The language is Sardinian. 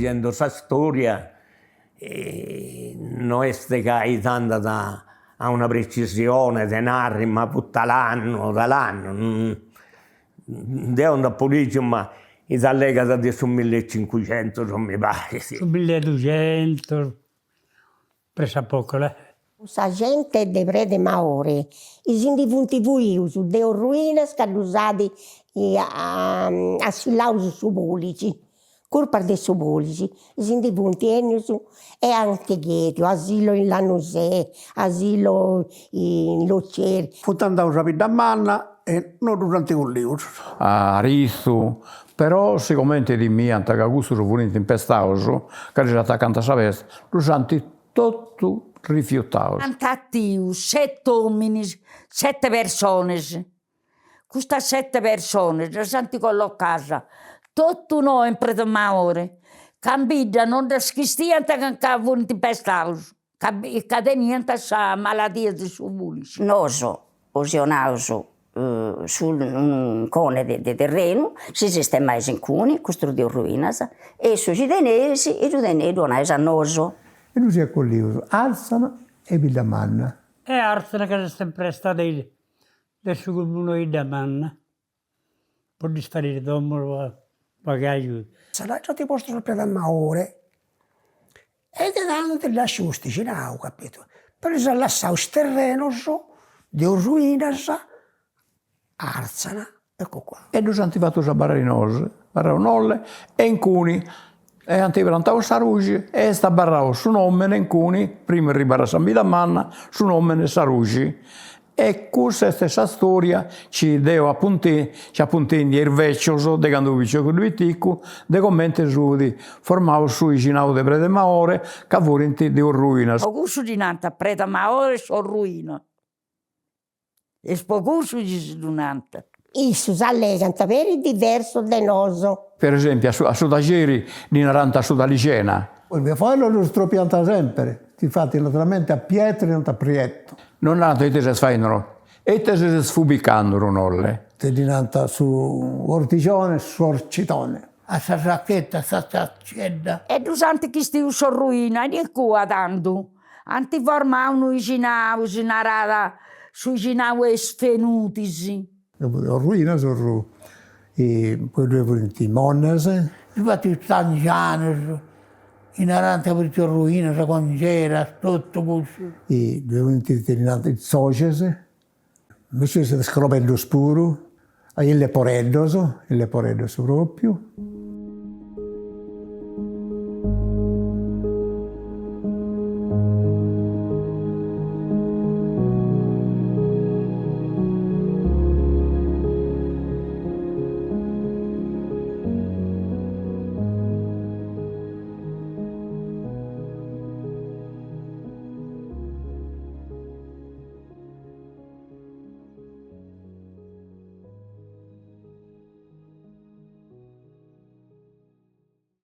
Ligendo sa storia no est ca andat a una precisione de narri ma fut tal'annu o tal'annu, deu nd'apu ligiu ma is allegas de su millecincuxentus mi parit. Su milleduxentus, pressappoco là. Sa gente de Prede Maore si ndi funt fuius de Orruinas ca ddus at assillaus su polixi, curpas de su polixi, si ndi funt 'ennius e ant cheriu asilo in Lanusè, asilo in Loceri. Funt andaus a Biddamanna e no ddus ant collius. A Aritzu, però sigomente timiant ca cussus furint impestaus, ca ddis atacant sa pesta, ddus ant totu rifiutaus. Ant 'atiu set'ominis, sete persones, custas sete persones ddas ant collocadas totu no in Predamaore, ca in bidda non ddas chistiant ca furint impestaus, ca ca teniant sa maladia de su pulixi. Nosu 'osi 'onaus su unu muncone de terrenu, si sistemais incuni, custus de Orruinas, e su chi teneis ddu teneis ddu 'onais a nosu. E ddus iat collius Arzana e Biddamanna. E Arzana ca s'est imprestada de su comunu 'e 'Iddamanna po ddis fai is domus po pagai agiudu. Dd'ant postu a Predamaore e de tando ndi dd'at sciu custu 'ixinau, capidu, però ddis at lassau is terrenos de Orruinas a Arzana, ecco qua. E ddus ant fatus abarrai innoxi, abarrau Nolle e incuni e ant prantau sa ruxi e est abarrau su nomini incuni, primu 'e arribbai a sa Biddamanna, su nomini sa ruxi E cussa est sa storia ci deu apu ci apu intendiu 'e is becios de candu fui piciocheddu piticu de comente si fut formau su 'ixinau de Predemaore ca furint de Orruinas. Po cussu ddi nant Predamaore s'Orruina, est po cussu chi si ddu nant. Issus allegant peri diversus de nosu. Per esempiu a su taxeri ddi narant su talixena. Is foeddos ddus tropiant sempri, difati naturalmente a Pietro ddi nant Prietto. Non narant ite ses faenduru no, ite ses sfubicanduru Nolle. Ddi nant su ortixone s'orcitone. A sa sachetta sa sachedda. E ddus ant chistiu s'Orruina e incua tandu ant formau unu 'ixinau, si narat su 'ixinau 'e is Fenutis. Orruinas, orru, poi ddoi furint i Monnes. Difati is Tangianus, chi narant puru Orruinas, Congeras, totu cussus. Ddoi furint ite ddi nant is Zoxes, invecias is Crobeddus puru, is Leporeddos, is Leporeddos propriu.